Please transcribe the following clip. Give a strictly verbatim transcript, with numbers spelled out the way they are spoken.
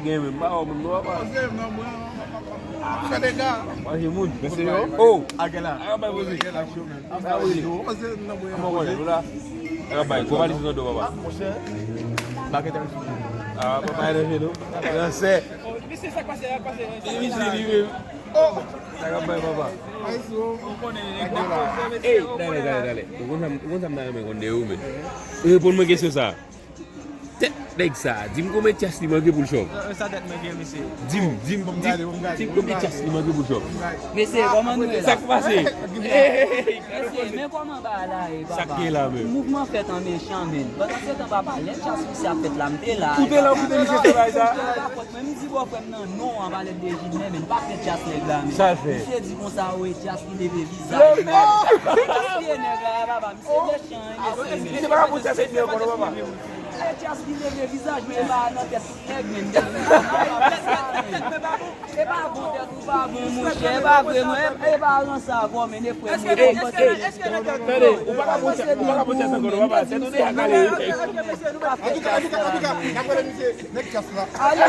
Gen menm, pa wè menm non, papa. Fè dega. Manje moun. Mesye yo. Oh. Agela. Agela bay poze. Sa vre. Kòman konnen nou la? Agela bay. Gwo valiz nan do, papa. Monchè. Bagay tan. Ah, papa e nan jenou. Nan sè. Mesye, sa k pase, sa k pase? E misye li menm. Oh. Agela bay, papa. Ou konnen nèg la. Ey, dale, dale, dale. Ou konn sa m, ou konn sa m ta renmen konn de ou, men. Reponn mwen kesyon sa. Tèt nèg sa, di m konbyen tyas li manke pou l chòv. Sa tèt mwen gen, mesye. Di m, di m, di m, di m konbyen tyas li manke pou l chòv. Mesye, kòman nou ye la? Sa k pase? Mesye, men kòman bagay la ye, papa? Sa k gen la menm? Mouvman fèt an mechan, men. Pandan se tan, papa, lè tyas misye ap fèt la, m te la. Ou te la, ou kite misye fè bagay sa? Mwen, m di bòfrè m nan non an, pa lè de Jilmen, men pa fè tyas nèg la, men. Sa l fè? Misye di konsa, wi, tyas ki leve vizaj, men. Gaspiye nèg la, papa, misye mechan, wi, mesye, men. Misye pa ka pou tyas etmi ankò non, papa. E tyas ki leve vizaj, men e pa nan tèt tout nèg, men. E pa bon, tèt ou pa bon, monchè, e pa vre, non, e, e pa rans avè w, men, e frè m, wi. Tande, ou pa ka pou tyas, ou pa ka pou tyas ankò non, papa, tèt ou deja kale, wi. Antouka, antouka, antouka, n ap rele misye, nèg tyas la. Ale.